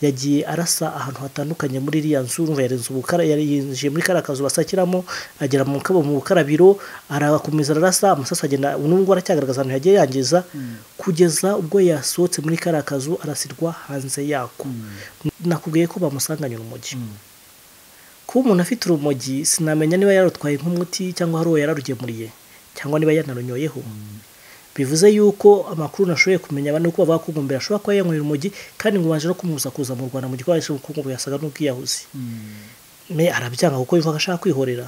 Yagiye arasa ahantu hatandukanye muri iriya nzu. Urumva yarenze ubukara, yinjiye muri kariya kazu basakiramo, agera mu bukarabiro, arakomeza ararasa amasasu, agenda n'ubwo aracyagaragaza ahantu yagiye yangiza, kugeza ubwo yasohotse muri kariya kazu arasirwa hanze yako. Nakubwiye ko bamusanganye urumogi. Kuba umuntu afite urumogi sinamenya niba yarutwaye nk'umuti cyangwa hari uwo yararugemuriye cyangwa niba yanarunyoyeho. Bivuze yuko amakuru nashoboye kumenya abantu uko bavuga ko Ngombera ashobora kuba yanyweye urumogi, kandi ngo banje no kumubuza kuza mu Rwanda mu gikorwa cy'ubukungu yasaga n'ubwiyahuzi. Me arabyanga kuko yumva ashaka kwihorera.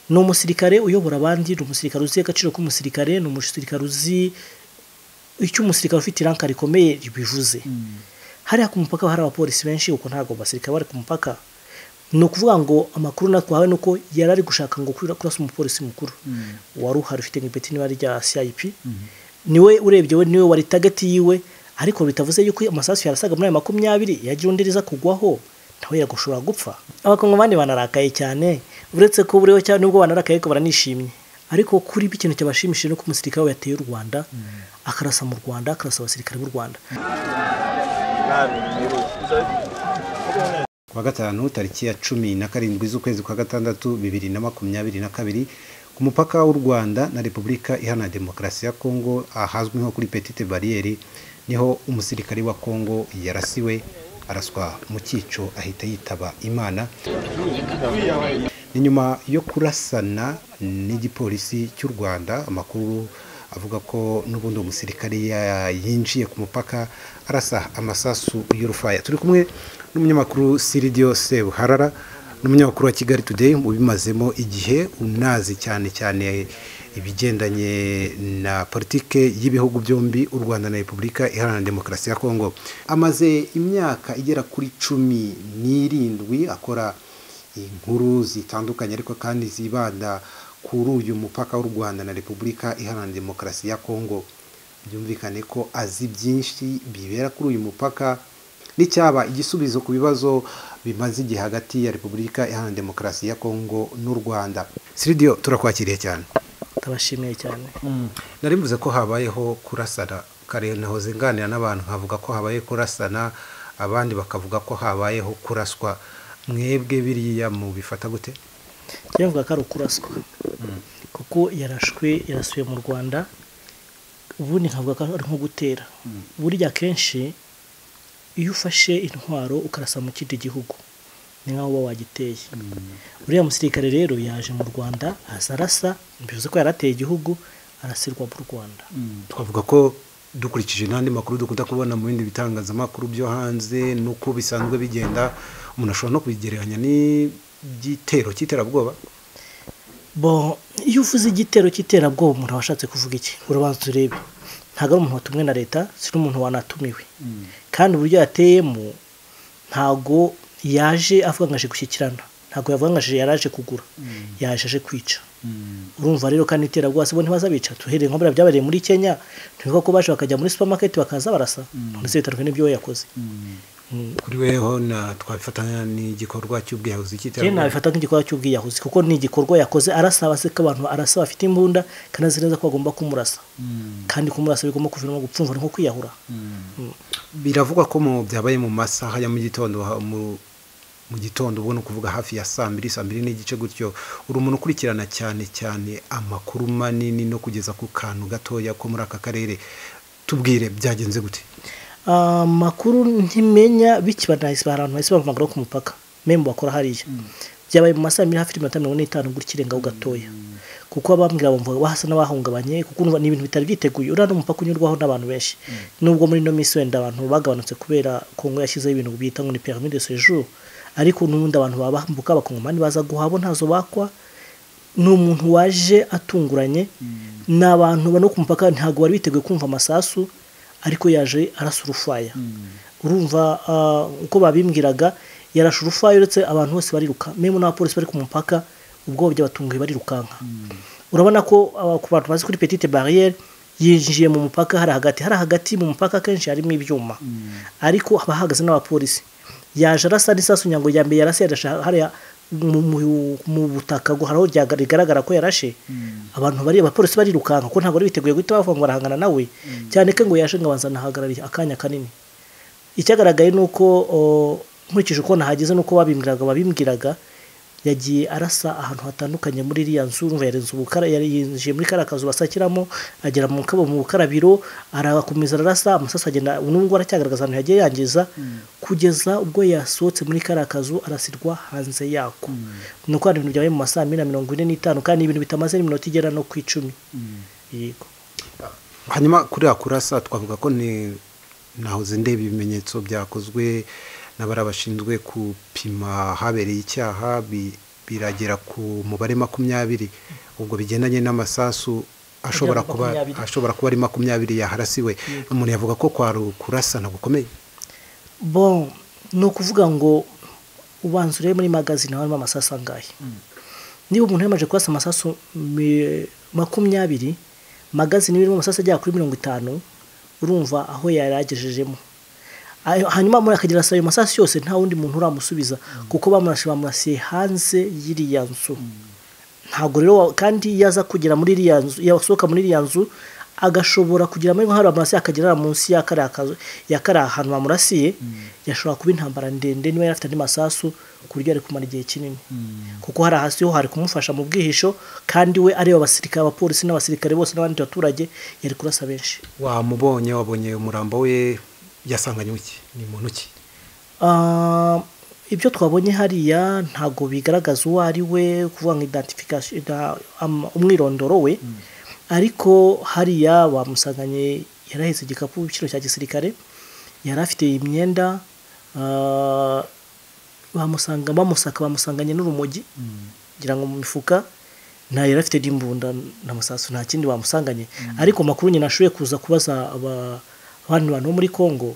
Ni umusirikare uyobora abandi, ni umusirikare uzi agaciro k'umusirikare, ni umusirikare uzi icyo umusirikare ufite iranka rikomeye bivuze. Hariya ku mupaka hari abapolisi benshi, kuko ntabwo abasirikare bari ku mupaka. Ni ukuvuga ngo amakuru natwawe nuko yari ari gushaka ngo kurasa umupolisi mukuru wari uhari ufite nk'ipeti niba rya CIP, niwe urebye we niwe wari target yiwe, ariko bitavuze yuko amasasu yarasaga muri ayo 20 yagiye underiza kugwaho nawe yagushobora gupfa. Abakongomani banarakaye cyane, uretse ko buriho cyane nubwo banarakaye ko baranishimye, ariko kuri ikintu cyabashimishije nuko umusirikare we yateye u Rwanda, akarasa mu Rwanda, akarasa abasirikare b'u Rwanda. Kuwa gatanu tariki ya 17 z'ukwezi kwa gatandatu 2022 ku mupaka w'u Rwanda na Repubulika Iharanira Demokarasi ya Kongo ahazwi nko kuri Petite Barriere, niho umusirikari wa Kongo yarasiwe araswa mu cyico ahita yitaba Imana. Ni nyuma yo kurasana n'igipolisi cy'u Rwanda. Amakuru avuga ko n'ubundi umusirikari yinjiye ku mupaka arasa amasasu y'urufaya. Turi kumwe n'umunyamakuru Siridio Sebuharara, n'umunyamakuru wa Kigali Today ubimazemo igihe, unazi cyane cyane ibigendanye na politike y'ibihugu byombi u Rwanda na Repubulika Iharanira Demokarasi ya Kongo. Amaze imyaka igera kuri 17 akora inkuru zitandukanye, ariko kandi zibanda kuri uyu mupaka w'u Rwanda na Repubulika Iharanira Demokarasi ya Kongo. Byumvikane ko azi byinshi bibera kuri uyu mupaka n'icyaba igisubizo ku bibazo bimaze igihe hagati ya Repubulika Iharanira Demokarasi ya Kongo n'u Rwanda. Siridio, turakwakiriye cyane. Tabashimiye cyane. Nari mvuze ko habayeho kurasana kare, nahoze nganira n'abantu nkavuga ko habaye kurasana, abandi bakavuga ko habayeho kuraswa. Mwebwe biriya mu bifata gute? Mvuga ko ari ukuraswa kuko yarashwe, yarasuye mu Rwanda. Ubundi nkavuga ko ari nko gutera. Burya kenshi iyo ufashe intwaro ukarasa mu kindi gihugu ni nkaho uba wagiteye. Uriya musirikare rero yaje mu Rwanda azarasa, bivuze ko yarateye igihugu, arasirwa mu Rwanda. Twavuga ko dukurikije n'andi makuru dukunda kubona mu bindi bitangazamakuru byo hanze nuko bisanzwe bigenda, umuntu ashobora no kubigereranya n'igitero cy'iterabwoba. Bon, iyo uvuze igitero cy'iterabwoba umuntu aba ashatse kuvuga iki? Urabanza urebe. Ntabwo ari umuntu watumwe na leta, si n'umuntu wanatumiwe. Kandi uburyo yateyemo ntago yaje avuga ngo aje gushyikirana, ntago yavuga ngo yaraje kugura, yaje aje kwica. Urumva rero kandi iterabwoba se bo ntibazabica. Tuhereye nko byabereye muri Kenya, ntibivuga ko baje bakajya muri supermarket bakaza barasa. None se bitandukanye n'ibyo we yakoze. Kuri weho na twabifatanya n'igikorwa cy'ubwiyahuzi cy'iterabwoba? Nabifata nk'igikorwa cy'ubwiyahuzi kuko ni igikorwa yakoze arasaba se ko abantu arasaba afite imbunda kandi azi neza ko agomba kumurasa. Kandi kumurasa bigomba kuviramo gupfumva nko kwiyahura. Biravugwa ko mu byabaye mu masaha ya mu gitondo, mu gitondo ubwo no kuvuga hafi ya saa 2, saa 2:30 gutyo. Uri umuntu ukurikirana cyane cyane amakuru manini no kugeza ku kantu gatoya ko muri aka karere, tubwire byagenze gute? Amakuru ntimenya bikiba nahise abantu bahise bampamagara ku mupaka membo bakora hariya. Byabaye mu masaha hafi 45 gutyo gatoya, kuko abambwira bamvuga bahasa n'abahungabanye, kuko ni ibintu bitari byiteguye. Uriya n'umupaka unyurwaho n'abantu benshi, nubwo muri no minsi wenda abantu bagabanutse kubera Kongo yashyizeho ibintu bita ngo ni permis de séjour, ariko n'ubundi abantu babambuka abakongomani baza guhabo ntazo bakwa. Ni umuntu waje atunguranye, ni abantu bano ku mupaka ntabwo bari biteguye kumva amasasu, ariko yaje arasa urufaya. Urumva uko babimbwiraga, yarashe urufaya uretse abantu bose bariruka, memo n'abapolisi bari ku mupaka ubwo byabatunguye barirukanka. Urabona ko ku bantu bazi kuri Petite Barriere yinjiye mu mupaka hari hagati mu mupaka kenshi harimo ibyuma, ariko haba hahagaze n'abapolisi. Yaje arasa n'isasu nyango ya mbere yarase hariya mu butaka hariho rigaragara ko yarashe. Abantu bari abapolisi barirukanka kuko ntabwo bari biteguye guhita bavuga ngo barahangana nawe, cyane ko ngo yaje ngo abanza anahagarariye akanya kanini. Icyagaragaye ni uko nkurikije uko nahageze nuko babimbwiraga yagiye arasa ahantu hatandukanye muri iriya nzu. Urumva yarenze yinjiye muri kariya kazu basakiramo, agera mu bukarabiro, arakomeza ararasa amasasu agenda, n'ubwo aracyagaragaza ahantu yagiye yangiza, kugeza ubwo yasohotse muri kariya kazu arasirwa hanze yako. Ni uko hari ibintu byabaye mu ma 2:45, kandi ibintu bitamaze n'iminota igera no ku 10. Yego. Hanyuma kuriya kurasa twavuga ko ni nahoze ndeba ibimenyetso byakozwe n'abari bashinzwe gupima habereye icyaha, biragera ku mubare 20, ubwo bigendanye n'amasasu ashobora kuba ari 20 yaharasiwe. Umuntu yavuga ko kwari kurasana gukomeye. Bon, ni ukuvuga ngo ubanza urebe muri magazine harimo amasasu angahe. Niba umuntu yamaze kurasa amasasu 20, magazine irimo amasasu agera kuri 50, urumva aho yaragejejemo. Hanyuma muri akagira ayo masasu yose nta wundi muntu uramusubiza, kuko bamurasiye hanze y'iriya nzu. Ntabwo rero kandi yaza kugera muri iriya nzu, yasohoka muri iriya nzu agashobora kugira amahirwe hari amurasiye akagera munsi ya kariya kazu, ya kariya hantu bamurasiye, yashobora kuba intambara ndende niba yari afite andi masasu, ku buryo ari kumara igihe kinini. Kuko hari hasi ho hari kumufasha mu bwihisho, kandi we areba abasirikare, abapolisi n'abasirikare bose n'abandi baturage, yari kurasa benshi. Wamubonye, wabonye umurambo we yasanganywe iki? Ni muntu ki? Ibyo twabonye hariya ntago bigaragaza uwo ari we, kuvuga ngo identification, umwirondoro we. Ariko hariya bamusanganye yarahetse igikapu kino cya gisirikare, yari afite imyenda, bamusanganye n'urumogi ngira ngo mu mifuka, nta yari afite n'imbunda n'amasasu, nta kindi bamusanganye. Ariko makuru nyine ashoboye kuza kubaza abandi bantu bo muri Kongo,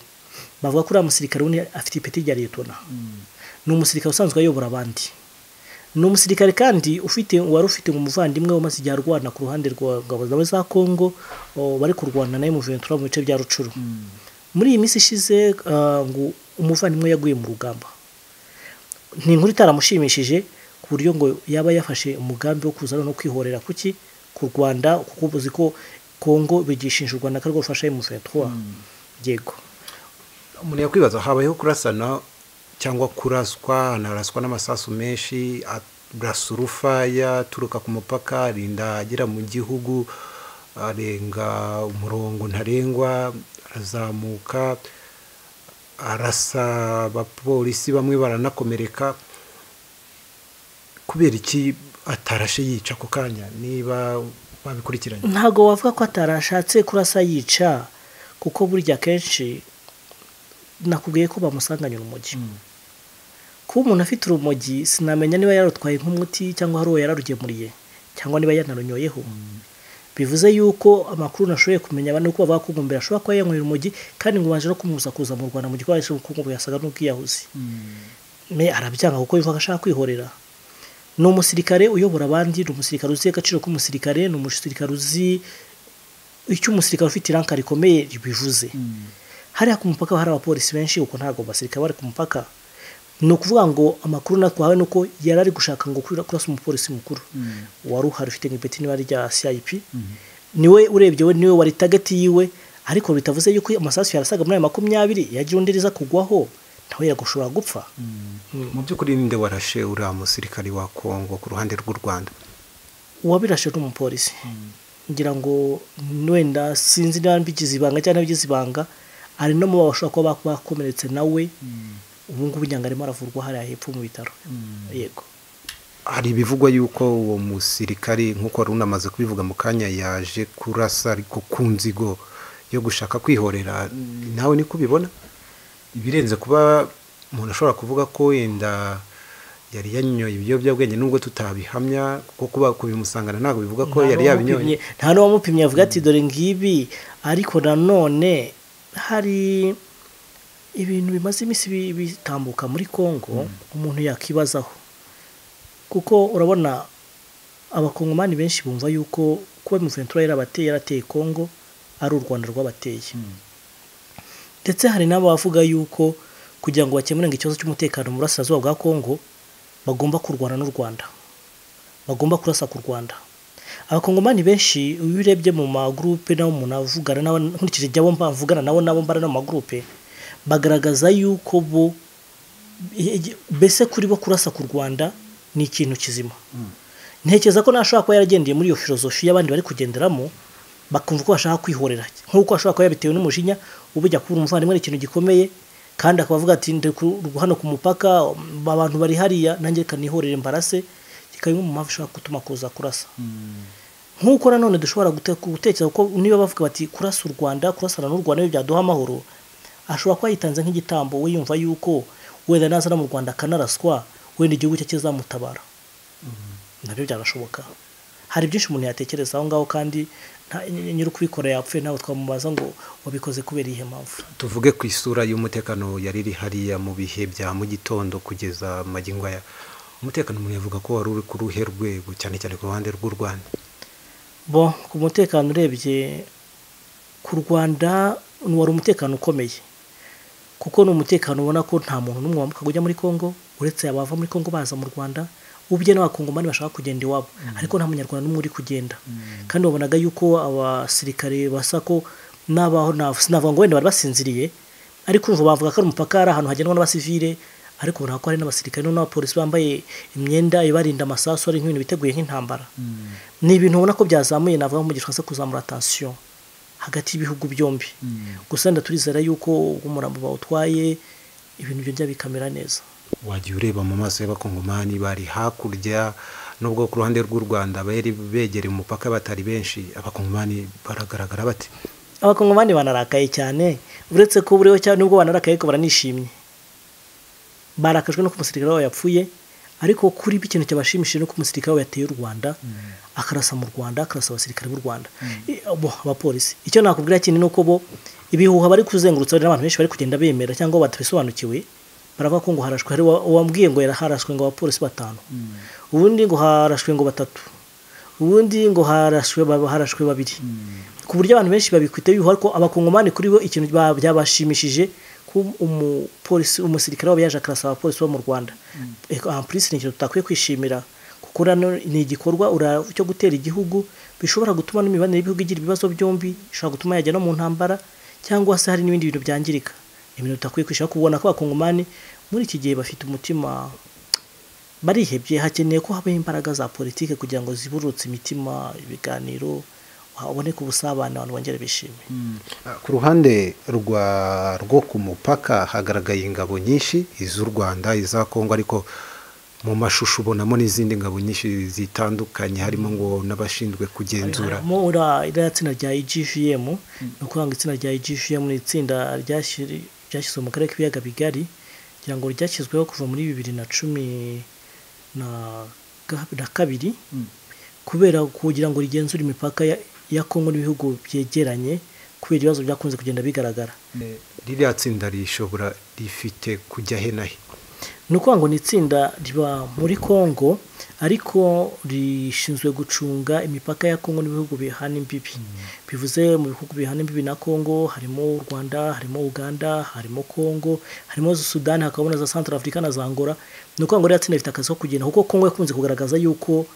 bavuga ko uriya musirikare wundi afite ipeti rya liyetona. Ni umusirikare usanzwe ayobora abandi. Ni umusirikare kandi wari ufite umuvandimwe umaze igihe arwana ku ruhande rwa za Kongo, bari kurwana na M23 mu bice bya Rucuru. Muri iyi minsi ishize ngo umuvandimwe yaguye mu rugamba. Ni inkuru itaramushimishije ku buryo ngo yaba yafashe umugambi wo kuza no kwihorera kuki ku Rwanda, kuko uzi ko Kongo bigishinja u Rwanda ko rwafasha M23. Yego. Umuntu yakwibaza habayeho kurasana cyangwa kuraswa, anaraswa n'amasasu menshi, arasa urufaya aturuka ku mupaka, arinda agera mu gihugu, arenga umurongo ntarengwa, arazamuka, arasa abapolisi bamwe baranakomereka. Kubera iki atarashe yica ako kanya niba babikurikiranye? Ntago wavuga ko atarashatse kurasa yica, kuko burya kenshi nakubwiye ko bamusanganye urumogi. Kuba umuntu afite urumogi sinamenya niba yarutwaye nk'umuti cyangwa hari uwo yararugemuriye cyangwa niba yanarunyoyeho. Bivuze yuko amakuru nashoboye kumenya abantu uko bavuga ko Gumbera ashobora kuba yanyweye urumogi, kandi ngo baje no kumubuza kuza mu Rwanda mu gikorwa cy'ubukungu yasaga n'ubwiyahuzi. Me arabyanga kuko yumva ashaka kwihorera. Ni umusirikare uyobora abandi, ni umusirikare uzi agaciro k'umusirikare, ni umusirikare uzi icyo umusirikare ufite iranka rikomeye bivuze. Hariya ku mupaka hari abapolisi benshi, uko ntago basirikare bari ku mupaka. Ni ukuvuga ngo amakuru natwawe nuko yari ari gushaka ngo kurasa umupolisi mukuru wari uhari ufite ipeti niba rya CIP. Niwe urebye we niwe wari target yiwe, ariko bitavuze yuko amasasu yarasaga muri ayo 20 yagira undi riza kugwaho nawe yagushobora gupfa. Mu by'ukuri ninde warashe uriya musirikare wa Kongo ku ruhande rw'u Rwanda? Uwabirashe ni umupolisi. Ngira ngo wenda sinzi niba mbigize ibanga cyangwa ntabigize ibanga, ari no mu bashobora kuba bakomeretse nawe. Ubu ngubu nyanga arimo aravurwa hariya hepfo mu bitaro. Yego. Hari ibivugwa yuko uwo musirikari nk'uko wari unamaze kubivuga mu kanya yaje kurasa ariko ku nzigo yo gushaka kwihorera, nawe niko ubibona? Ibirenze kuba umuntu ashobora kuvuga ko wenda yari yanyoye ibiyobyabwenge nubwo tutabihamya, kuko kuba kubimusangana ntabwo bivuga ko yari yabinyoye. Nta n'uwamupimye avuga ati dore ngibi, ariko nanone hari ibintu bimaze iminsi bitambuka muri Kongo umuntu yakibazaho. Kuko urabona abakongomani benshi bumva yuko kuba M23 yarateye Kongo ari u Rwanda rwabateye. Ndetse hari n'abo bavuga yuko kugira ngo bakemure ikibazo cy'umutekano mu burasirazuba bwa Kongo bagomba kurwana n'u Rwanda, bagomba kurasa ku Rwanda. Abakongomani benshi iyo urebye mu magroupe nabo umuntu avugana nabo, nkurikije ibyo mvugana nabo nabo mbara no mu magroupe, Bagaragaza yuko bo mbese kuri bo kurasa ku Rwanda ni ikintu kizima. Ntekereza ko nashobora kuba yaragendeye muri iyo filozofi y'abandi bari kugenderamo, bakumva ko bashaka kwihorera, nk'uko ashobora kuba yabitewe n'umujinya ubujya kubura umuvandimwe ari ikintu gikomeye, kandi akaba avuga ati ndi hano ku mupaka, abantu bari hariya, nanjye reka nihorere mbarase, kikaba imwe mu mpamvu ishobora gutuma kuza kurasa. Nk'uko nanone dushobora gutekereza ko niba bavuga bati kurasa u Rwanda, kurasana n'u Rwanda byaduha amahoro, ashobora kuba yitanze nk'igitambo, we yumva yuko wenda naza no mu Rwanda akanaraswa, wenda igihugu cye kizamutabara. Nabyo byarashoboka. Hari byinshi umuntu yatekereza aho ngaho, kandi nyiri kubikora yapfuye, ntabwo twamubaza ngo wabikoze kubera iyihe mpamvu. Tuvuge ku isura y'umutekano yari iri hariya mu bihe bya mu gitondo kugeza magingo aya, umutekano umuntu yavuga ko wari uri ku ruhe rwego, cyane cyane ku ruhande rw'u Rwanda? Bo ku mutekano urebye ku Rwanda wari umutekano ukomeye, kuko ni umutekano ubona ko nta muntu n'umwe wambuka ujya muri Kongo, uretse abava muri Kongo baza mu Rwanda, ubye n'abakongomani bashaka kugenda iwabo, ariko nta munyarwanda n'umwe uri kugenda. Kandi wabonaga yuko abasirikare basa ko nabaho, sinavuga ngo wenda bari basinziriye, ariko urumva bavuga ko ari umupaka, ari ahantu hagendwa n'abasivile, ariko ubona ko hari n'abasirikare n'abapolisi bambaye imyenda ibarinda amasasu, ari nk'ibintu biteguye nk'intambara. Ni ibintu ubona ko byazamuye, navuga mu gifaransa kuzamura tension hagati y'ibihugu byombi. Gusa ndaturizera yuko umurambo bawutwaye ibintu byongera bikamera neza. Wagiye ureba mu maso y'abakongomani bari hakurya, nubwo ku ruhande rw'u Rwanda bari begereye umupaka batari benshi, abakongomani baragaragara bate? Abakongomani banarakaye cyane, uretse ko buriho cyane nubwo banarakaye ko baranishimye. Barakajwe no ku musirikare wabo yapfuye, ariko kuri ikintu cyabashimishije no ku musirikare wabo yateye u Rwanda, akarasa mu Rwanda, akarasa abasirikare b'u Rwanda, bo abapolisi. Icyo nakubwira kinini nuko bo ibihuha bari kuzengurutsa n'abantu benshi bari kugenda bemera cyangwa batabisobanukiwe, baravuga ko ngo harashwe, hari uwambwiye ngo yaraharashwe ngo abapolisi 5, ubundi ngo harashwe ngo 3, ubundi ngo harashwe 2, ku buryo abantu benshi babikwita ibihuha. Ariko abakongomani kuri bo ikintu byabashimishije ko umupolisi, umusirikare wabo yaje akarasa abapolisi bo mu Rwanda. En plus ni ikintu tutakwiye kwishimira, kuko ni igikorwa cyo gutera igihugu bishobora gutuma n'imibanire y'ibihugu igira ibibazo byombi, bishobora gutuma yajya no mu ntambara, cyangwa se hari n'ibindi bintu byangirika. Ibintu tutakwiye kwishimira, kubona ko abakongomani muri iki gihe bafite umutima, barihebye, hakeneye ko habaho imbaraga za politike kugira ngo ziburutse imitima, ibiganiro, haboneke ubusabane, abantu bongere bishime. Ku ruhande rwo ku mupaka hagaragaye ingabo nyinshi, iz'u Rwanda, iza Kongo, ariko mu mashusho ubonamo n'izindi ngabo nyinshi zitandukanye, harimo ngo n'abashinzwe kugenzura. Harimo iriya tsinda rya IGVM, ni ukuvuga ngo itsinda rya IGVM ni itsinda ryashyizwe mu karere k'ibiyaga bigari, kugira ngo ryashyizweho kuva muri 2012, kubera kugira ngo rigenzure imipaka ya Kongo n'ibihugu byegeranye, kubera ibibazo byakunze kugenda bigaragara. Ririya tsinda rishobora rifite kujya he na he? Ni ukuvuga ngo ni itsinda riba muri Kongo, ariko rishinzwe gucunga imipaka ya Kongo n'ibihugu bihana imbibi. Bivuze mu bihugu bihana imbibi na Kongo harimo u Rwanda, harimo Uganda, harimo Kongo, harimo Sudani, hakabona za Central Africa na za Angola. Ni ukuvuga ngo ririya tsinda rifite akazi ko kugenda, kuko Kongo yakunze kugaragaza yuko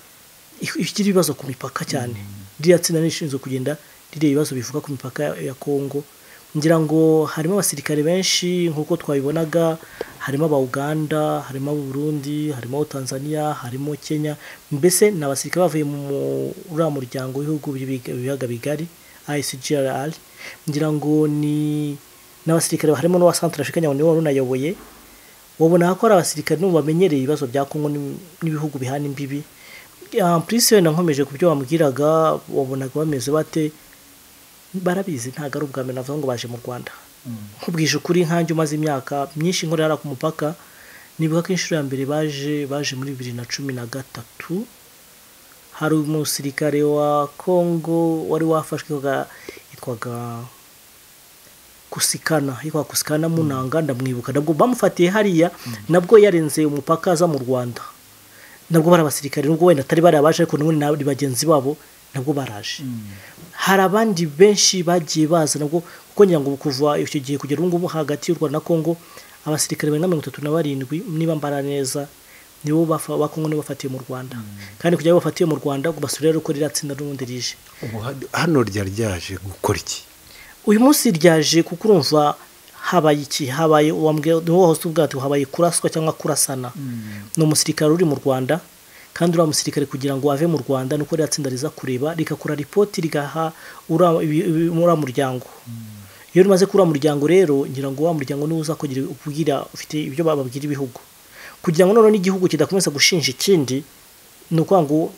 igira ibibazo ku mipaka cyane. Ririya tsinda rishinzwe kugenda rireba ibibazo bivuga ku mipaka ya Kongo. Ngira ngo harimo abasirikare benshi nk'uko twabibonaga, harimo aba Uganda, harimo aba Burundi, harimo Tanzania, harimo Kenya, mbese ni abasirikare bavuye mu uriya muryango w'ibihugu by'ibiyaga bigari ICGLR. Ngira ngo ni n'abasirikare harimo n'uwa Central Africa niwe wari unayoboye. Wabona ko ari abasirikare n'ubu bamenyereye ibibazo bya Kongo n'ibihugu bihana imbibi. En plus wenda nkomeje ku byo wambwiraga, wabonaga bameze bate? Barabizi, ntabwo ari ubwa mbere navuga ngo baje mu Rwanda. Nkubwije ukuri, nkanjye umaze imyaka myinshi nkorera ku mupaka, nibuka ko inshuro ya mbere baje muri 2013, hari umusirikare wa Kongo wari wafashwe yitwaga Kusikana, yitwa Kusikana Munanga, ndamwibuka. Nabwo bamufatiye hariya, nabwo yarenze umupaka aza mu Rwanda. Nabwo bari abasirikare, nubwo wenda atari bari abaje, ariko n'ubundi ni bagenzi babo, nabwo baraje. Hari abandi benshi bagiye baza nabwo, kuko ngira ngo kuva icyo gihe kugera ubu ngubu hagati y'u Rwanda na Kongo abasirikare barenga 37 niba mbara neza nibo ba Kongo nibo bafatiye mu Rwanda. Kandi kugira ngo bafatiye mu Rwanda basubire rero ko ririya tsinda n'ubundi rije. Ubu hano ryari ryaje gukora iki? Uyu munsi ryaje kuko urumva Habaye iki? Habaye niwo hose ubwato, habaye kuraswa cyangwa kurasana. Ni umusirikare uri mu Rwanda, kandi uriya musirikare kugira ngo ave mu Rwanda nuko ririya tsinda riza kureba, rigakora ripoti, rigaha uriya muryango. Iyo rimaze kuri uriya muryango rero, ngira ngo wa muryango niwo uza kugira ubwira ufite ibyo bababwira ibihugu, kugira ngo noneho n'igihugu kidakomeza gushinja ikindi. Ni ukuvuga ngo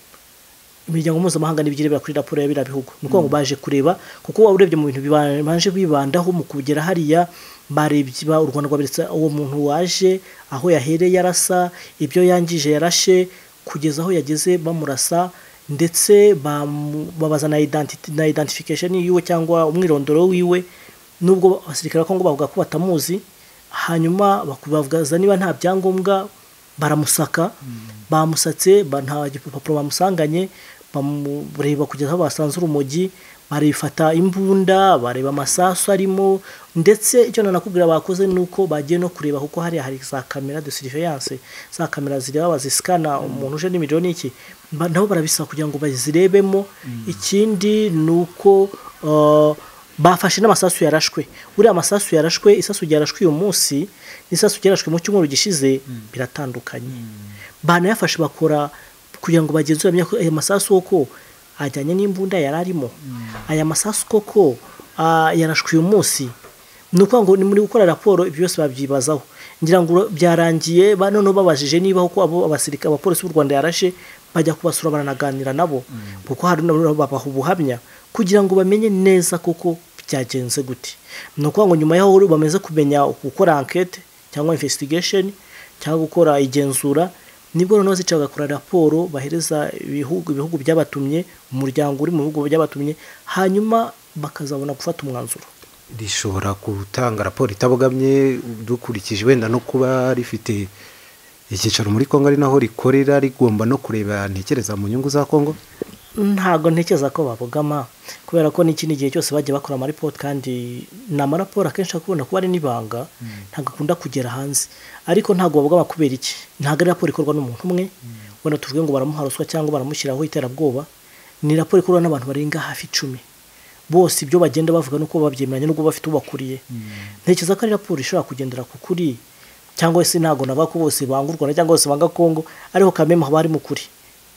imiryango mpuzamahanga n'ibyo irebera kuri raporo ya biriya bihugu. Ni ukuvuga ngo baje kureba, kuko waba urebye mu bintu bibanje bibandaho mu kugera hariya, barebye u Rwanda rwaberetse uwo muntu waje, aho yahereye arasa, ibyo yangije yarashe, kugeza aho yageze bamurasa, ndetse babaza na identity na identification yiwe cyangwa umwirondoro wiwe, nubwo abasirikare ba Kongo bavuga ko batamuzi. Hanyuma bakubaza niba nta byangombwa, baramusaka. Bamusatse, nta gipapuro bamusanganye. Bamureba kugeza aho basanze urumogi, barifata imbunda, bareba amasasu arimo. Ndetse icyo nanakubwira bakoze ni uko bagiye no kureba, kuko hariya hari za kamera de surveillance, za kamera zireba, bazisikana umuntu uje n'imiriro n'iki, nabo barabisaba kugira ngo bazirebemo. Ikindi ni uko bafashe n'amasasu yarashwe. Buriya amasasu yarashwe, isasu ryarashwe uyu munsi n'isasu ryarashwe mu cyumweru gishize biratandukanye. Banayafashe bakora kugira ngo bagenzure, bamenye ko aya masasu koko ajyanye n'imbunda yari arimo, aya masasu koko yarashwe uyu munsi. Ni ukuvuga ngo ni muri gukora raporo ibyo byose babyibazaho. Ngira ngo byarangiye noneho babajije niba ko abo abasirikare, abapolisi b'u Rwanda yarashe, bajya kubasura, baranaganira nabo, kuko hari nabo babaha ubuhamya kugira ngo bamenye neza koko byagenze gute. Ni ukuvuga ngo nyuma y'aho bamaze kumenya gukora enquête cyangwa investigation cyangwa gukora igenzura, nibwo noneho zica bagakora raporo bahereza ibihugu byabatumye, umuryango uri mu bihugu byabatumye, hanyuma bakazabona gufata umwanzuro. Rishobora gutanga raporo itabogamye, dukurikije wenda no kuba rifite icyicaro muri Kongo, ari naho rikorera, rigomba no kureba, ntekereza, mu nyungu za Kongo? Ntabwo ntekereza ko babogama, kubera ko n'ikindi gihe cyose bagiye bakora amaripoti, kandi ni amaraporo akenshi akunda kuba ari n'ibanga, ntabwo akunda kugera hanze. Ariko ntabwo babogama. Kubera iki? Ntabwo ari raporo ikorwa n'umuntu umwe, wenda tuvuge ngo baramuha ruswa cyangwa baramushyiraho iterabwoba. Ni raporo ikorwa n'abantu barenga hafi 10. Bose ibyo bagenda bavuga nuko babyemeranya, nubwo bafite ubakuriye. Ntekereza ko ari raporo ishobora kugendera ku kuri, cyangwa se ntabwo navuga ko bose banga u Rwanda cyangwa bose banga Kongo, ariko kameme haba harimo ukuri,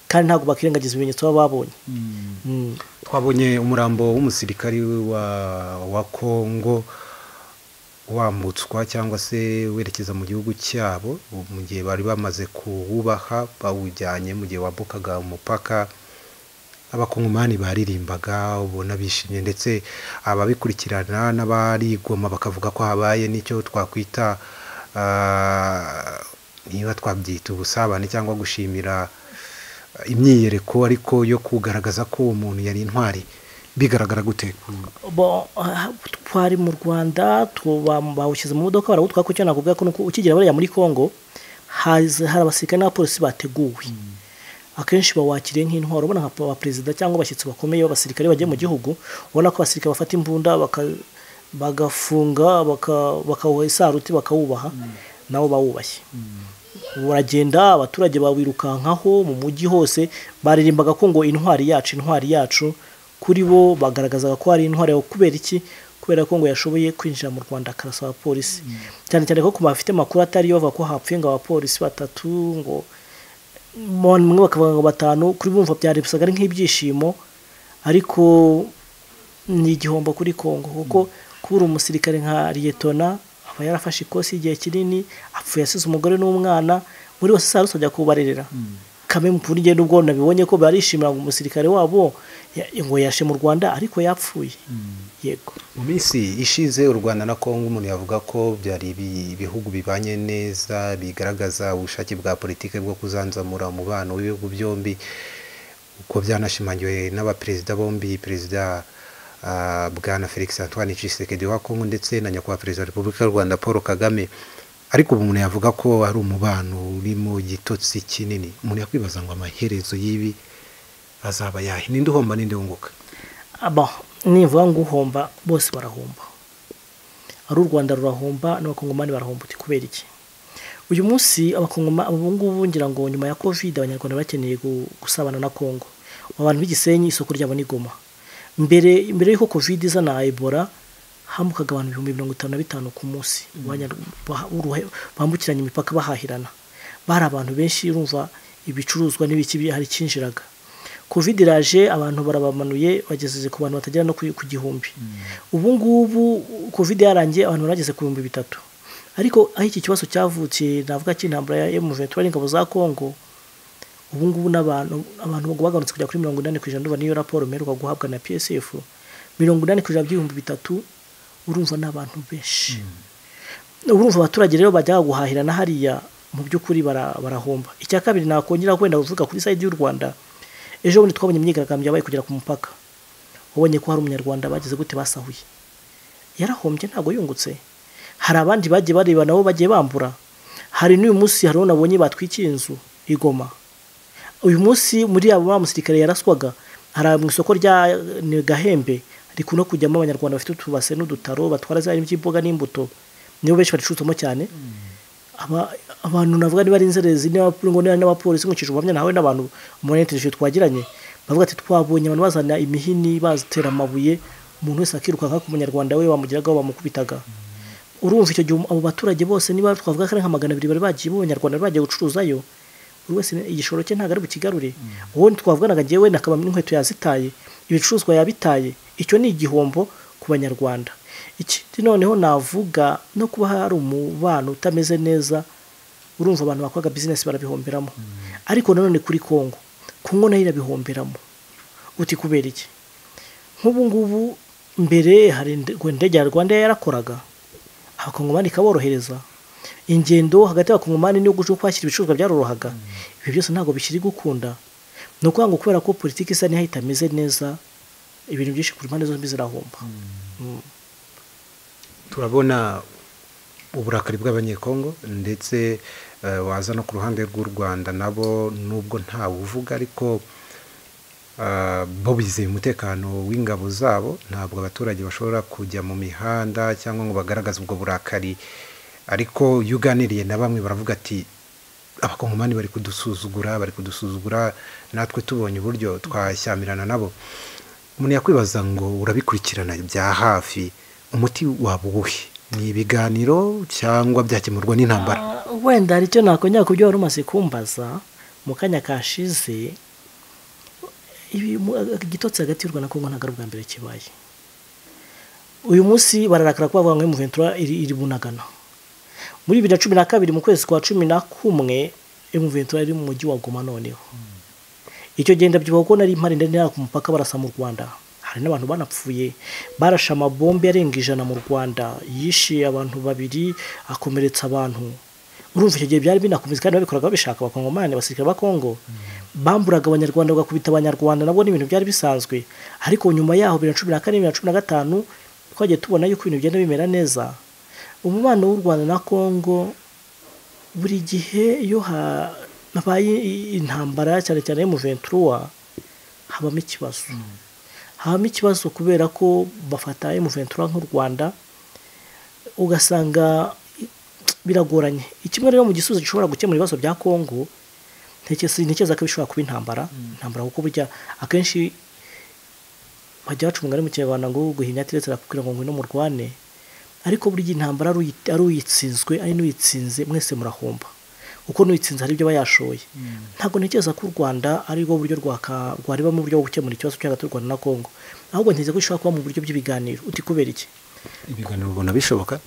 kandi ntabwo bakirengagiza ibimenyetso baba babonye. Twabonye umurambo w'umusirikari wa Kongo wambutswa cyangwa se werekeza mu gihugu cyabo, mu gihe bari bamaze kuwubaha, bawujyanye. Mu gihe wambukaga umupaka, abakongomani baririmbaga, ubona bishimye, ndetse ababikurikirana n'abarigoma bakavuga ko habaye n'icyo twakwita, niba twabyita ubusabane cyangwa gushimira, imyiyereko ariko yo kugaragaza ko uwo muntu yari intwari. Bigaragara gute? Bon, twari mu Rwanda, bawushyize mu modoka barawutwara. Ko icyo nakubwira ko nuko ukigera bariya muri Kongo hari abasirikare n'abapolisi bateguwe, akenshi bawakiriye nk'intwaro. Ubona nka ba perezida cyangwa abashyitsi bakomeye b'abasirikare bagiye mu gihugu, ubona ko abasirikare bafata imbunda bagafunga, bakawuha isaruti, bakawubaha, nabo bawubashye. Baragenda, abaturage bawirukankaho mu mujyi hose, baririmbaga ko ngo intwari yacu, intwari yacu. Kuri bo bagaragazaga ko ari intwari yawe. Kubera iki? Kubera ko ngo yashoboye kwinjira mu Rwanda akarasa abapolisi, cyane cyane ko ku bafite amakuru atari yo bavuga ko hapfuye ngo abapolisi batatu, ngo bamwe bakavuga ngo batanu. Kuri bumva byari bisaga ari nk'ibyishimo, ariko ni igihombo kuri Kongo, kuko kubura umusirikare nka liyetona, aba yarafashe ikosi igihe kinini, apfuye asize umugore n'umwana, muri bose sarusi ajya kubarerera kame mu kuri. Nubwo nabibonye ko barishimira ngo umusirikare wabo ngo yashe mu Rwanda, ariko yapfuye, yego. Mu minsi ishize u Rwanda na Kongo umuntu yavuga ko byari ibihugu bibanye neza, bigaragaza ubushake bwa politiki bwo kuzanzamura umubano w'ibihugu byombi, uko byanashimangiwe n'abaperezida bombi, Perezida Bwana Felix Antoine Tshisekedi wa Kongo ndetse na Nyakubahwa Perezida wa Repubulika y'u Rwanda Paul Kagame. Ariko ubu umuntu yavuga ko ari umubano urimo igitotsi kinini. Umuntu yakwibaza ngo amaherezo y'ibi azaba yahe? Ninde uhomba, ninde wunguka? Aba nivuga ngo uhomba, bose barahomba, ari u Rwanda rurahomba n'abakongomani barahomba. Uti kubera iki? Uyu munsi abakongoma ubu ngubu, ngira ngo nyuma ya Covid, abanyarwanda bakeneye gusabana na Kongo. Abantu b'igisenyi isoko ryabo ni Goma. Mbere y'uko Covid iza na Ebola, Hambukaga abantu 55,000 ku munsi bambukiranya imipaka bahahirana. Bari abantu benshi, urumva ibicuruzwa n'ibiki hari cyinjiraga. Covid iraje, abantu barabamanuye bageze ku bantu batagera no ku 1000. Ubu ngubu Covid yarangiye, abantu barageze ku 3,000. Ariko aho iki kibazo cyavukiye, navuga cy'intambara ya M23 n'ingabo za Kongo, ubu ngubu n'abantu abantu bagarutse kujya kuri 80%. Ndumva niyo raporo mperuka guhabwa na PSF, 80% by'3,000. Urumva n'abantu benshi. Urumva abaturage rero bajya guhahirana hariya, mu by'ukuri barahomba. Icya kabiri nakongera kwenda kuvuga kuri side y'u Rwanda, ejo bundi twabonye imyigaragambyo yabaye kugera ku mupaka. Wabonye ko hari umunyarwanda bageze gute basahuye, yarahombye, ntabwo yungutse. Hari abandi bagiye bareba nabo bagiye bambura. Hari n'uyu munsi hari nabonye batwikiye inzu i Goma. Uyu munsi muri abo ba musirikare yaraswaga, hari mu isoko rya Gahembe rikunda kujyamo abanyarwanda bafite utubase n'udutaro batwara za imboga n'imbuto, nibo benshi bacuruzamo cyane. Abantu navuga niba ari inzerezi n'abapolisi nkurikije ubuhamya nawe n'abantu muri interview twagiranye, bavuga ati twabonye abantu bazana imihini bazitera amabuye, umuntu wese akirukanka ku munyarwanda we wamugiragaho bamukubitaga. Urumva icyo gihe abo baturage bose niba twavuga ko ari nka 200 bari bagiye b'abanyarwanda bagiye gucuruzayo, buri wese igishoro cye ntabwo ari bukigarure. Uwo twavuganaga njyewe nakaba n'inkweto yazitaye, ibicuruzwa yabitaye. Icyo ni igihombo ku banyarwanda. Ikindi noneho navuga no kuba hari umubano utameze neza, urumva abantu bakoraga business barabihomberamo. Ariko nanone kuri Kongo, Kongo nayo irabihomberamo. Uti kubera iki? Nk'ubu ngubu mbere hari indege ya Rwanda yarakoraga, abakongomani ikaborohereza ingendo hagati y'abakongomani n'igihugu cyo kwakira ibicuruzwa byarorohaga. Ibi byose ntabwo bikiri gukunda. Ni ukuvuga ngo kubera ko politiki isa n'iho itameze neza, ibintu byinshi ku mpande zombi zirahomba. Turabona uburakari bw'abanyekongo, ndetse waza no ku ruhande rw'u Rwanda nabo, nubwo ntawe uvuga, ariko bo bizeye umutekano w'ingabo zabo. Ntabwo abaturage bashobora kujya mu mihanda cyangwa ngo bagaragaze ubwo burakari. Ariko iyo uganiriye na bamwe baravuga ati abakongomani bari kudusuzugura, bari kudusuzugura, natwe tubonye uburyo twashyamirana nabo. Umuntu yakwibaza ngo urabikurikirana bya hafi, umuti waba uwuhe? Ni ibiganiro cyangwa byakemurwa n'intambara? Wenda hari icyo nakongera ku byo wari umaze kumbaza mu kanya kashize. Igitotsi hagati y'u Rwanda na Kongo ntabwo ari ubwa mbere kibaye. Uyu munsi bararakara ko bavuga ngo M23 iri bunagana. Muri 2012 mu kwezi kwa 11 M23 iri mu mujyi wa Goma. Noneho icyo genda byibuka ko nari impari ndende ku mupaka barasa mu Rwanda. Hari n'abantu banapfuye, barashe amabombe arenga 100 mu Rwanda, yishe abantu 2, akomeretsa abantu. Urumva icyo gihe byari binakomeza kandi babikoraga babishaka abakongomani, abasirikare ba Kongo bamburaga abanyarwanda bagakubita abanyarwanda, nabwo ni ibintu byari bisanzwe. Ariko nyuma yaho 2014 2015 twagiye tubona yuko ibintu bigenda bimera neza. Umubano w'u Rwanda na Kongo buri gihe iyo habaye intambara, cyane cyane M23, habamo ikibazo. Habamo ikibazo kubera ko bafata M23 nk'u Rwanda, ugasanga biragoranye. Ikimwe rero mu gisubizo gishobora gukemura ibibazo bya Kongo, ntekereza ko bishobora kuba intambara. Intambara kuko burya akenshi bajya baca umugani mu Kinyarwanda ngo guhinya ateretse arakubwira ngo ngwino murwane. Ariko burya intambara ari uyitsinzwe ari n'uyitsinze mwese murahomba, kuko n'uyitsinze hari ibyo bayashoye. Ntabwo ntekereza ko u Rwanda ari rwo buryo rwareba mu buryo bwo gukemura ikibazo cyo hagati y'u Rwanda na Kongo, ahubwo ntekereza ko bishobora kuba mu buryo bw'ibiganiro. Uti kubera iki? Ibiganiro ubona bishoboka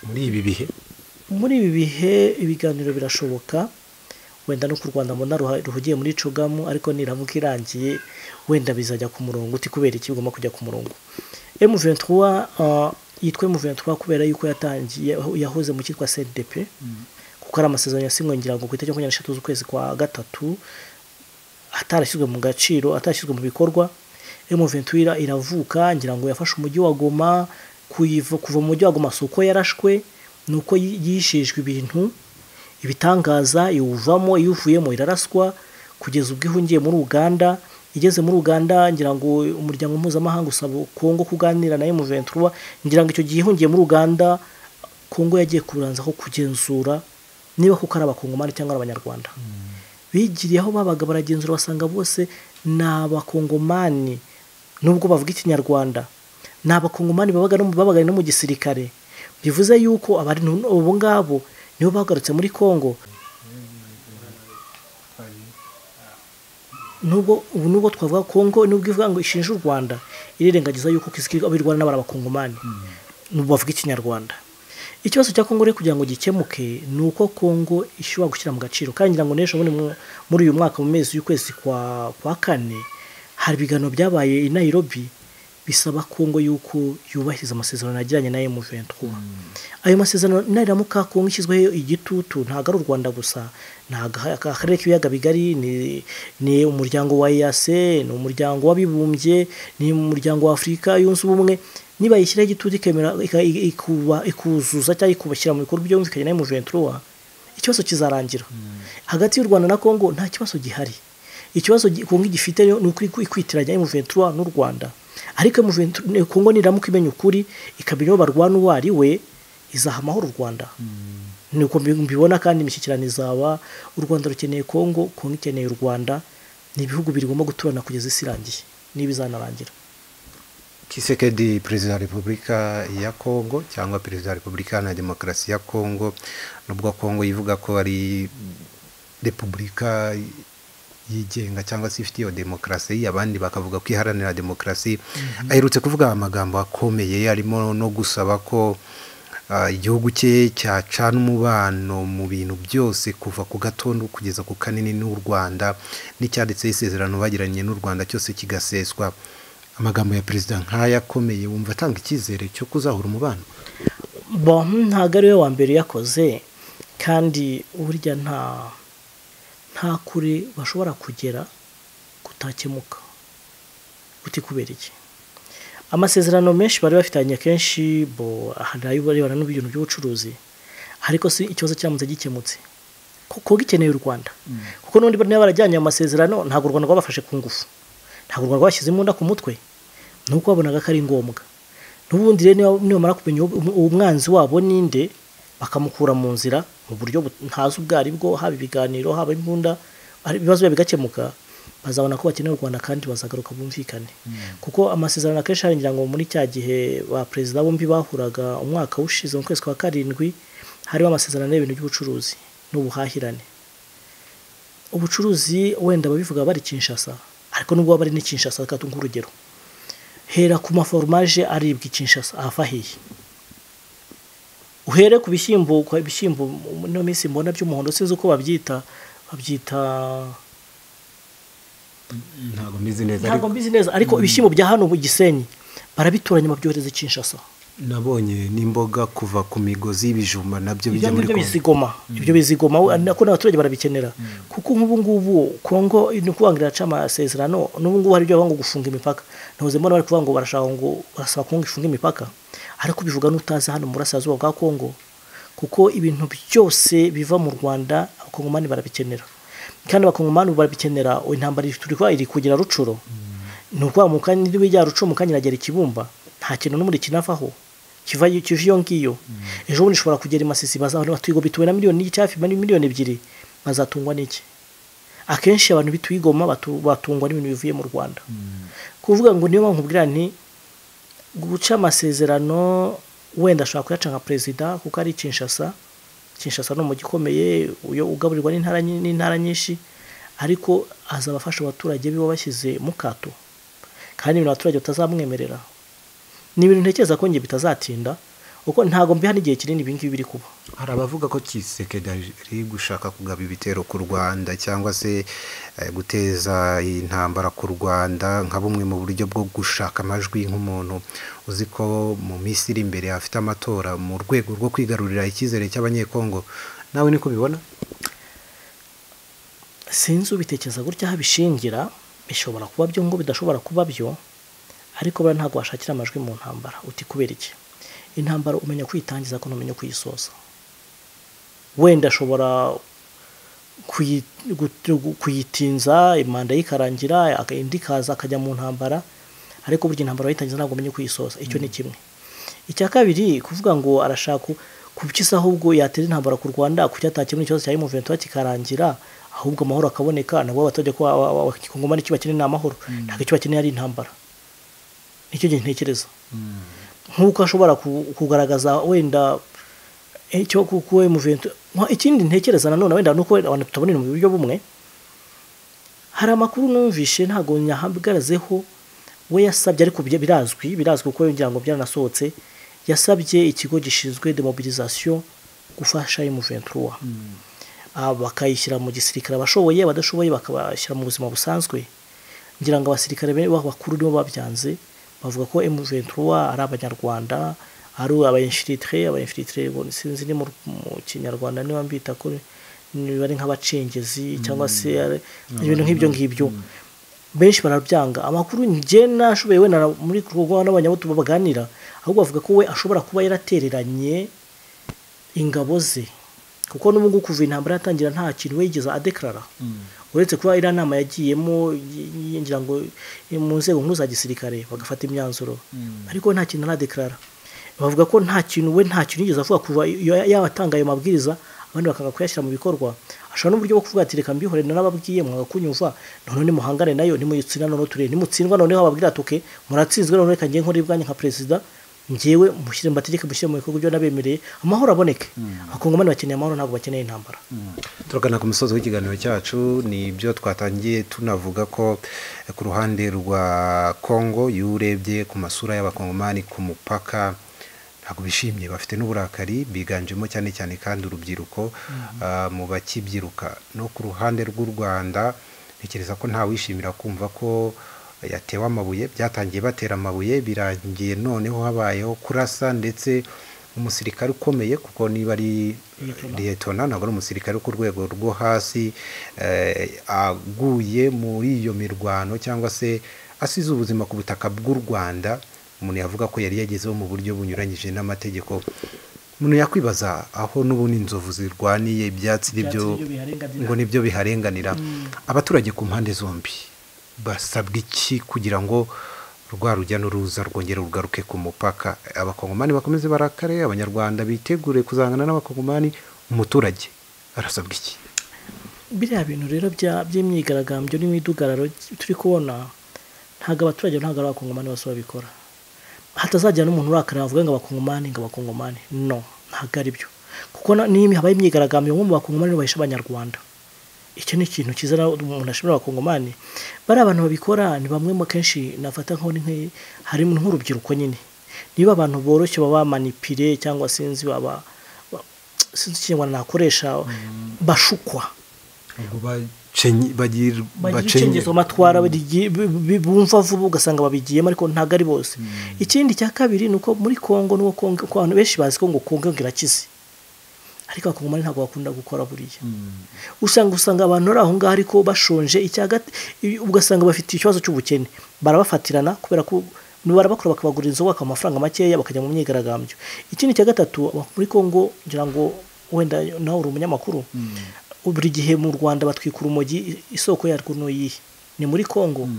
muri ibi bihe? Muri ibi bihe ibiganiro birashoboka. Wenda no ku Rwanda mbona ruhugiye muri cogamu, ariko niramuka irangiye wenda bizajya ku murongo. Uti kubera iki bigomba kujya ku murongo? M23 yitwa M23 kubera yuko yatangiye yahoze mu cyitwa CNDP, kuko ari amasezerano yasinywe ngira ngo ku itariki 23 z'ukwezi kwa 3, atarashyizwe mu gaciro, atarashyizwe mu bikorwa. M23 iravuka, ngira ngo yafashe umujyi wa Goma. Kuva mu mujyi wa Goma soko yarashwe, nuko yishijwe ibintu ibitangaza, iwuvamo, iyuvuyemo iraraswa kugeza ubwo ihungiye muri Uganda. Igeze muri Uganda ngira ngo umuryango mpuzamahanga usaba Kongo kuganira na M23. Ngira ngo icyo gihe ihungiye muri Uganda, Kongo yagiye kuranza ko kugenzura niba kuko ari abakongomani cyangwa ari abanyarwanda. Bigiriye aho babaga baragenzura, basanga bose ni abakongomani nubwo bavuga ikinyarwanda. Ni abakongomani babaga no mu gisirikare. Bivuze yuko abari ubu ngabo nibo bagarutse muri Kongo. Nubwo ubu nubwo twavuga Kongo nubwo ivuga ngo ishinja u Rwanda, irirengagiza yuko abirwana n'abari abakongomani nubwo bavuga ikinyarwanda. Ikibazo cya Kongo rero kugira ngo gikemuke ni uko Kongo ishobora gushyira mu gaciro, kandi ngira ngo n'ejo bundi muri uyu mwaka mu mezi y'ukwezi kwa kane hari ibiganiro byabaye i Nairobi bisaba Kongo yuko yubahiriza amasezerano yagiranye na M23. Ayo masezerano naramuka Kongo ishyizweho igitutu, ntago ari u Rwanda gusa, ntago akarere k'ibiyaga bigari, ni umuryango wa EAC, ni umuryango w'abibumbye, ni umuryango wa Afurika yunze ubumwe. Niba yishyiraho igitutu ikemera ikuzuza cyangwa ikubashyira mu bikorwa byumvikanye na M23, ikibazo kizarangira. Hagati y'u Rwanda na Kongo nta kibazo gihari. Ikibazo Kongo gifite ni ukwitiranya M23 n'u Rwanda. Ariko M23 Kongo niramuka imenya ukuri ikamenya uwo barwana uwo ari we, izaha amahoro u Rwanda. Nuko mbibona, kandi imishyikirano izaba. U Rwanda rukeneye Kongo, Kongo ikeneye u Rwanda. Ni ibihugu bigomba guturana kugeza isi irangiye, niba izanarangira. Tshisekedi, perezida wa Repubulika ya Kongo cyangwa perezida wa Repubulika na Demokarasi ya Kongo, nubwo Kongo ivuga ko ari repubulika yigenga cyangwa se ifite iyo demokarasi, abandi bakavuga ko iharanira demokarasi, aherutse kuvuga amagambo akomeye arimo no gusaba ko igihugu cye cyacana umubano mu bintu byose kuva ku gatondo kugeza ku kanini n'u Rwanda, n'icyanditseho isezerano bagiranye n'u Rwanda cyose kigaseswa. Amagambo ya perezida nk'aya akomeye, wumva atanga icyizere cyo kuzahura umubano? Bon, ntabwo ari we wa mbere yakoze, kandi burya nta kure bashobora kugera kutakemuka. Uti kubera iki? Amasezerano menshi bari bafitanye kenshi bo hari ayo n'ibintu by'ubucuruzi, ariko si ikibazo cyamutse gikemutse kuko gikeneye u Rwanda. Kuko n'undi bari barajyanye amasezerano, ntabwo u Rwanda rwabafashe ku ngufu, ntabwo u Rwanda rwashyize imbunda ku mutwe, nuko babonaga ko ari ngombwa. N'ubundi rero nibamara kumenya umwanzi wabo ninde, bakamukura mu nzira mu buryo ntazi ubwo ari bwo, haba ibiganiro, haba imbunda, ibibazo bigakemuka, bazabona ko bakeneye u Rwanda kandi bazagaruka bumvikane. Kuko amasezerano akenshi hari, ngira ngo muri cya gihe ba perezida bombi bahuraga umwaka ushize mu kwezi kwa karindwi, hariho amasezerano y'ibintu by'ubucuruzi n'ubuhahirane. Ubucuruzi wenda babivuga bari Kinshasa, ariko nubwo bari ni Kinshasa, reka tunge urugero, hera ku maforomage aribwa i Kinshasa ava hehe? Uhere ku bishyimbo, ku bishyimbo no minsi mbona by'umuhondo, sinzi uko babyita ntabwo mbizi neza, ntabwo mbizi neza, ariko ibishyimbo bya hano mu Gisenyi barabitoranya babyohereza i Kinshasa. Nabonye n'imboga kuva ku migozi y'ibijumba nabyo bijya muri Kongo. Bizigoma, ibyo bizigoma nako n'abaturage barabikenera. Kuko nk'ubu ngubu Kongo ni kubangira aca amasezerano, n'ubu ngubu hari ibyo bavuga ngo gufunga imipaka. Nahoze mbona bari kuvuga ngo barashaka ngo barasaba Kongo ifunga imipaka, ariko bivuga n'utazi hano mu burasirazuba bwa Kongo, kuko ibintu byose biva mu Rwanda abakongomani barabikenera. Kandi abakongomani barabikenera, intambara turi iri kugera Rucuro. Ni ukuvuga mu kanya n'ibijya Rucuro mu kanya iragera Ikibumba, nta kintu n'umuri kinavaho kiva iyo ngiyo. Ejo bundi ishobora kugera i Masisi, bazabona batuye bituwe na miliyoni n'igice, hafi miliyoni 2, bazatungwa n'iki? Akenshi abantu bituye Goma batungwa n'ibintu bivuye mu Rwanda. Kuvuga ngo niyo mpamvu nkubwira nti guca amasezerano wenda ashobora kuyaca nka perezida kuko ari Kinshasa. Kinshasa ni umujyi ukomeye ugaburirwa n'intara nyinshi, ariko azabafasha abaturage bibo bashyize mu kato, kandi ibintu abaturage batazamwemerera. Ni ibintu ntekereza ko ngiye bitazatinda, kuko ntago mbiha n'igihe kinini ibi ngibi biri kuba. Hari abavuga ko Tshisekedi ari gushaka kugaba ibitero ku Rwanda cyangwa se guteza intambara ku Rwanda nka bumwe mu buryo bwo gushaka amajwi, nk'umuntu uzi ko mu minsi iri imbere afite amatora, mu rwego rwo kwigarurira icyizere cy'abanyekongo. Nawe niko ubibona? Sinzi ubitekereza gutya aho abishingira, bishobora kuba byo ngo bidashobora kuba byo, ariko buriya ntabwo washakira amajwi mu ntambara. Uti kubera iki? Intambara umenya kuyitangiza ko ntumenya kuyisoza. Wenda ashobora kuyitinza imanda yikarangira, indi ikaza akajya mu ntambara, ariko burya intambara wayitangiza ntabwo umenya kuyisoza. Icyo ni kimwe. Icya kabiri, kuvuga ngo arashaka kubikisa ahubwo yatera intambara ku Rwanda kuki atakemura ikibazo cya M23 kikarangira, ahubwo amahoro akaboneka, nabwo abaturage ko abakongomani icyo bakeneye ni amahoro, ntabwo icyo bakeneye ari intambara. Nicyo gihe ntekereza nk'uko ashobora kugaragaza wenda icyo kuko M23. Ikindi ntekereza nanone wenda nuko abantu tutabonera mu buryo bumwe, hari amakuru numvishe ntago nyahabwarazeho, we yasabye, ariko birazwi kuko ngira ngo byaranasohotse, yasabye ikigo gishinzwe demobilisation gufasha M23, bakayishyira mu gisirikare abashoboye, abadashoboye bakabashyira mu buzima busanzwe. Ngira ngo abasirikare bakuru nibo babyanze, bavuga ko M23 ari abanyarwanda, ari abayinfiltre sinzi ni mu kinyarwanda niba mbita ko bari nk'abacengezi cyangwa se ibintu nk'ibyo ngibyo, benshi barabyanga. Amakuru nje nashoboye wenda muri kurwa n'abanyabutu baganira, ahubwo bavuga ko we ashobora kuba yaratereranye ingabo ze, kuko n'ubu kuva intambara yatangira nta kintu we yigeze adeklara, uretse kuba iriya nama yagiyemo ngira ngo mu nzego nkuru za gisirikare bagafata imyanzuro, ariko nta kintu aradeklara. Bavuga ko nta kintu we nta kintu yigeze avuga kuva yabatanga ayo mabwiriza, abandi bakanga kuyashyira mu bikorwa. Ashobora n'uburyo bwo kuvuga ati reka mbihore narababwiye mwanga kunyumva, none nimuhangane nayo, nimuyitsina none turere, nimutsindwa noneho ababwira ati muratsinzwe, none reka ngiye nkora ibwanyu nka perezida, ngewe mushyire mbategeke mushyire mu bikorwa ibyo nabemereye, amahoro aboneke. Abakongomani bakeneye amahoro, ntabwo bakeneye intambara. Turagana ku musozo w'ikiganiro cyacu, ni ibyo twatangiye tunavuga ko ku ruhande rwa Kongo, iyo urebye ku masura y'abakongomani ku mupaka ntabwo bishimye, bafite n'uburakari, biganjemo cyane cyane kandi urubyiruko mu bakibyiruka. No ku ruhande rw'u Rwanda ntekereza ko nta wishimira kumva ko yatewe amabuye, byatangiye batera amabuye, birangiye noneho habayeho kurasa, ndetse umusirikare ukomeye, kuko niba ari liyetona ntabwo ari umusirikare ku rwego rwo hasi, aguye muri iyo mirwano cyangwa se asize ubuzima ku butaka bw'u Rwanda, umuntu yavuga ko yari yagezeho mu buryo bunyuranyije n'amategeko. Umuntu yakwibaza aho n'ubundi inzovu zirwaniye ibyatsi nibyo ngo nibyo biharenganira. Abaturage ku mpande zombi basabwa iki kugira ngo rwa rujya n'uruza rwongere rugaruke ku mupaka? Abakongomani bakomeze barakare, abanyarwanda bitegure kuzangana n'abakongomani, umuturage arasabwa iki? Biriya bintu rero by'imyigaragambyo n'imidugararo turi kubona, ntabwo abaturage ntabwo ari abakongomani bose babikora. Hatazagira n'umuntu urakara avuga ngo abakongomani, no, ntabwo ari byo, kuko niba habaye imyigaragambyo nko mu bakongomani bahisha abanyarwanda, icyo ni ikintu cyiza umuntu ashimira abakongomani. Bari abantu babikora ni bamwe mu kenshi nafata nko harimo nk'urubyiruko nyine, niba abantu boroshye baba manipire cyangwa sinzi baba sinzi ikinyarwanda nakoresha, bashukwa, bacengezo amatwara bumva vuba ugasanga babigiyemo, ariko ntabwo ari bose. Ikindi cya kabiri nuko muri Kongo nuko Kongo abantu benshi bazi ko ngo Kongo irakize, ariko abakongomani ntabwo bakunda gukora buriya. Usanga abantu bari aho ngaho ariko bashonje, ugasanga bafite ikibazo cy'ubukene, barabafatirana kubera ko barabakora bakabagurira inzoga bakabaha amafaranga makeya bakajya mu myigaragambyo. Ikindi cya gatatu muri Kongo, ngira ngo wenda nawe uri umunyamakuru, buri gihe mu Rwanda batwika urumogi, isoko yarwo n'iyihe? Ni muri Kongo.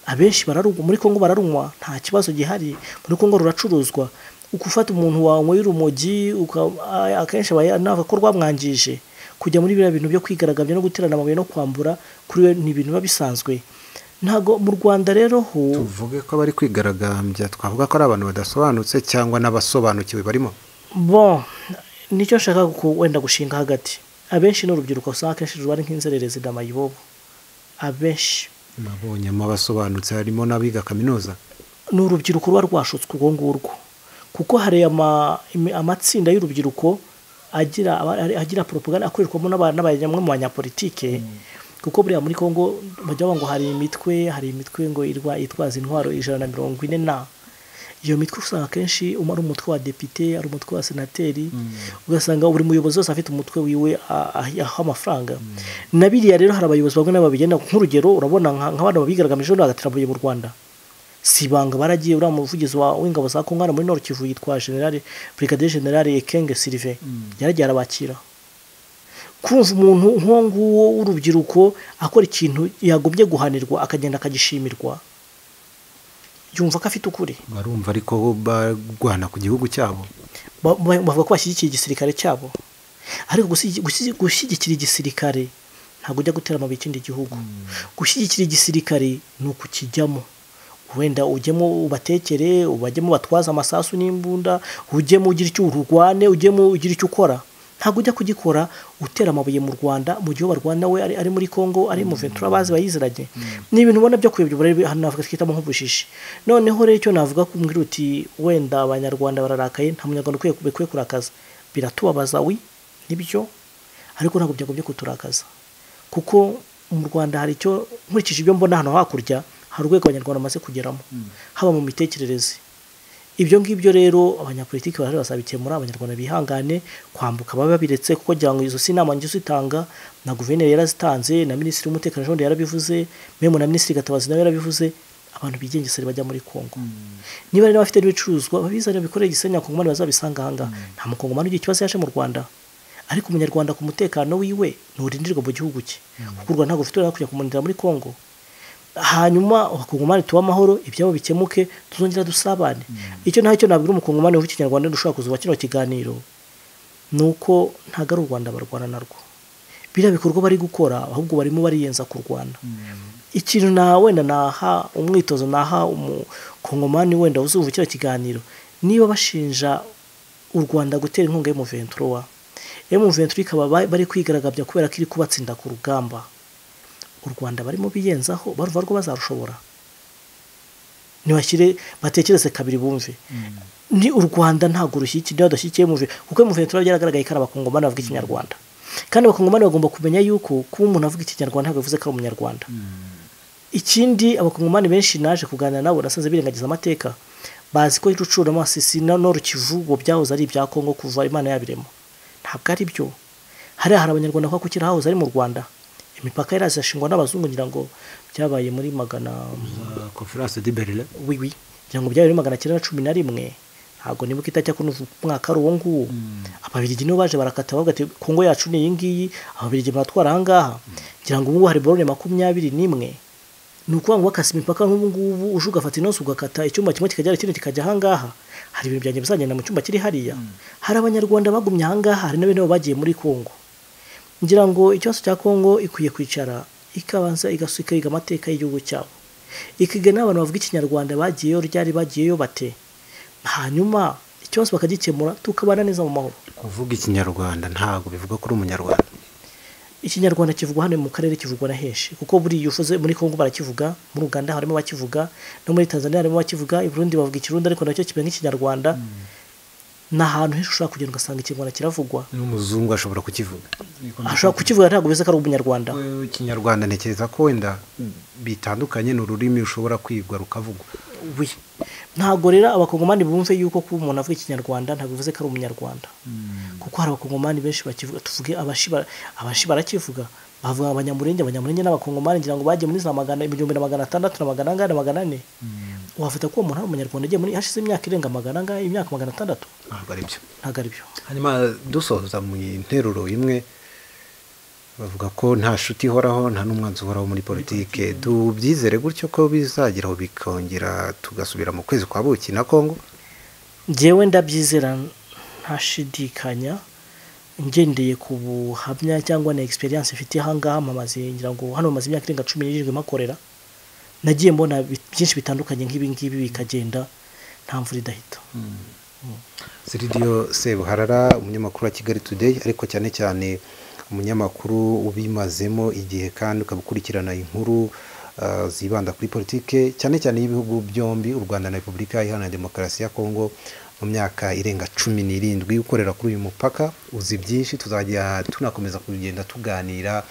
Abenshi bararugwa muri Kongo, bararunywa nta kibazo gihari, muri Kongo ruracuruzwa. Ukufata umuntu wanyweye urumogi akenshi aba ko rwamwangije, kujya muri biriya bintu byo kwigaragambya no guterana amabuye no kwambura, kuri we ni ibintu biba bisanzwe. Ntago mu Rwanda rero ho tuvuge ko bari kwigaragambya, twavuga ko ari abantu badasobanutse cyangwa n'abasobanukiwe barimo. Bon, nicyo nshaka wenda gushinga hagati. Abenshi n'urubyiruko usanga akenshi ruba ari nk'inzererezi damayibobo, abenshi nabonyemo abasobanutse harimo n'abiga kaminuza. Ni urubyiruko ruba rwashutswe urwo ngurwo, kuko hari amatsinda y'urubyiruko agira propaganda akorerwamo n'abanyamwe mu banyapolitike, kuko buriya muri Kongo bajya bavuga ngo hari imitwe ngo itwaza intwaro 140 na iyo mitwe usanga akenshi ari umutwe wa depite, ari umutwe wa senateri, ugasanga buri muyobozi wese afite umutwe wiwe aho amafaranga. Na biriya rero hari abayobozi bamwe n'ababigenda, nk'urugero urabona nk'abana babigaragambije bagatera amabuye mu Rwanda, si ibanga baragiye. Uriya muvugizi w'ingabo za Kongo muri Nord Kivu yitwa General Brigadier General Ekenge Sylvain, yaragiye arabakira. Kumva umuntu nk'uwo nguwo w'urubyiruko akora ikintu yagombye guhanirwa akagenda akagishimirwa, yumva ko afite ukuri. Barumva ariko barwana ku gihugu cyabo, bavuga ko bashyigikiye igisirikare cyabo, ariko gushyigikira igisirikare ntabwo ujya gutera amabuye ikindi gihugu. Gushyigikira igisirikare ni ukukijyamo, Wenda ujyemo ubatekere, ubajyemo batwaza amasasu n'imbunda, ujyemo ugira icyo urwane, ujyemo ugira icyo ukora. Ntabwo ujya kugikora utera amabuye mu Rwanda mu gihe barwana we ari muri Kongo, ari mu Ventura bazi bayiziranye. Ni ibintu ubona byo kuyobya uburere, hano navuga twitamo nk'ubushishi. Noneho rero icyo navuga kumbwira uti wenda abanyarwanda bararakaye, nta munyarwanda ukwiye kurakaza. Biratubabaza wi nibyo, ariko ntabwo byagombye kuturakaza. Kuko mu Rwanda hari icyo nkurikije ibyo mbona hano hakurya, hari urwego abanyarwanda bamaze kugeramo, haba mu mitekerereze. Ibyo ngibyo rero abanyapolitiki barahari bazabikemura, abanyarwanda bihangane kwambuka baba babiretse, kuko ngira ngo izo si inama njye uzitanga, na guverineri yarazitanze, na minisitiri w'umutekano ejo bundi yarabivuze, memo na minisitiri Gatabazi nawe yarabivuze, abantu bigengesere bajya muri Kongo. Niba rero bafite n'ibicuruzwa babizane bikoreye Gisenyi, abakongomani bazabisanga aha ngaha. Nta mukongomani ugira ikibazo yaje mu Rwanda, ariko umunyarwanda ku mutekano wiwe nturindirwa mu gihugu cye, kuko u Rwanda ntabwo rufite uburenganzira kujya kumurindira muri Kongo. Hanyuma abakongomani tuba amahoro, ibyabo bikemuke, tuzongera dusabane. Icyo ntacyo nabwira umukongomani uvuga ikinyarwanda ushobora kuzuba kino kiganiro, nuko ntago ari u Rwanda barwana narwo. Biriya bikorwa bari gukora ahubwo barimo bariyenza kurwana. Ikintu na wenda naha umwitozo, naha umukongomani wenda uzumva kino kiganiro, niba bashinja u Rwanda gutera inkunga y'M23, M23 ikaba bari kwigaragambya kubera ko iri kubatsinda ku rugamba, u Rwanda barimo biyenzaho baruva rwo bazarushobora. Nibashyire batekereze kabiri bumve. Ni u Rwanda ntago rushyigikiye, badashyigikiye M23, kuko M23 byaragaragaye ko ari abakongomani bavuga ikinyarwanda. Kandi abakongomani bagomba kumenya yuko kuba umuntu avuga ikinyarwanda ntabwo bivuze ko ari umunyarwanda. Ikindi abakongomani benshi naje kuganira nabo nasanze birengagiza amateka, bazi ko Rucuru Masisi na Nord Kivu byahoze ari ibya Kongo kuva Imana yabirema. Ntabwo ari byo. Hari abanyarwanda kwa kukira hahoze ari mu Rwanda. Imipaka yarazashingwa n'abazungu, ngira ngo byabaye muri magana Conférence de Berlin. Oui oui, ngira ngo byabaye muri 911. Ntabwo nibuka itajya kuno umwaka ari uwo nguwo. Ababirigi nibo baje barakata bavuga ati Kongo yacu ni iyi ngiyi, ababirigi baratwara aha ngaha. Ngira ngo ubu hari borone 21. Ni ukuvuga ngo bakase imipaka nk'ubu ngubu, uje ugafata inoso ugakata icyumba kimwe kikajya ikindi kikajya aha ngaha. Hari ibintu byanjye bizagenda mu cyumba kiri hariya. Hari abanyarwanda bagumye aha ngaha, hari n'abene bagiye muri Kongo. Ngira ngo ikibazo cya Kongo ikwiye kwicara ikabanza igasuka iga amateka y'igihugu cyabo, ikiga n'abantu bavuga ikinyarwanda bagiyeyo ryari, bagiyeyo bate, hanyuma ikibazo bakagikemura tukabana neza mu mahoro. Kuvuga ikinyarwanda ntabwo bivuga ko uri umunyarwanda. Ikinyarwanda kivugwa hano mu karere, kivugwa na henshi, kuko buri ufuze muri Kongo barakivuga, muri Uganda harimo bakivuga, no muri Tanzania harimo bakivuga, i Burundi bavuga ikirundi ariko nacyo kibe nk'ikinyarwanda. N'ahantu henshi ushobora kugenda ugasanga ikinyarwanda kiravugwa. N'umuzungu ashobora kukivuga. Ashobora kukivuga ntabwo bivuze ko ari umunyarwanda. Ikinyarwanda ntekereza ko wenda bitandukanye n'ururimi ushobora kwigwa rukavugwa. Oui. Ntabwo rero abakongomani bumve yuko kuba umuntu avuga ikinyarwanda ntabwo bivuze ko ari umunyarwanda. Kuko hari abakongomani benshi bakivuga, tuvuge abashi barakivuga, bavuga abanyamurenge, abanyamurenge n'abakongomani ngira ngo bagiye muri za 1600 na 400. Wafata ko umuntu ari umunyarwanda agiye muri hashize imyaka irenga magana angahe, imyaka 600. Ntabwo ari byo. Ntabwo ari byo. Hanyuma dusoza mu interuro imwe bavuga ko nta shuti ihoraho nta n'umwanzi uhoraho muri politike. Tubyizere gutyo ko bizageraho bikongera tugasubira mu kwezi kwa buki na Kongo. Njyewe ndabyizera ntashidikanya, ngendeye ku buhamya cyangwa na experience mfite aha ngaha, mpamaze ngira ngo hano maze imyaka irenga 17 mpakorera. Nagiye mbona byinshi bitandukanye nk'ibi ngibi bikagenda nta mvura idahita. Siridiyo Sebuharara, umunyamakuru wa Kigali Today, ariko cyane cyane umunyamakuru ubimazemo igihe kandi ukabukurikirana inkuru zibanda kuri politike cyane cyane y'ibihugu byombi, u Rwanda na Repubulika Iharanira Demokarasi ya Kongo, mu myaka irenga 17 ukorera kuri uyu mupaka, uzi byinshi. Tuzajya tunakomeza kugenda tuganira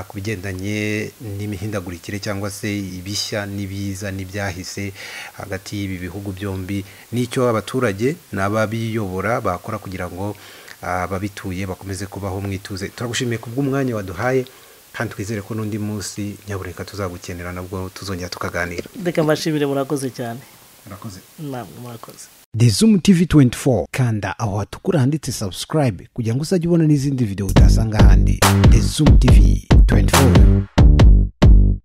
ku bigendanye n'imihindagurikire cyangwa se ibishya n'ibiza n'ibyahise hagati y'ibi bihugu byombi, n'icyo abaturage n'ababiyobora bakora kugira ngo ababituye bakomeze kubaho mwituze. Turagushimiye kubw'umwanya waduhaye kandi twizere ko n'undi munsi nyabureka tuzagukenera nabwo tuzongera tukaganira. Reka mbashimire, murakoze cyane. Murakoze. Namwe murakoze. The Zoom TV 24, kanda aho hatukura handitse subscribe kugira ngo uzajye ubona n'izindi video utasanga ahandi. The Zoom TV 24.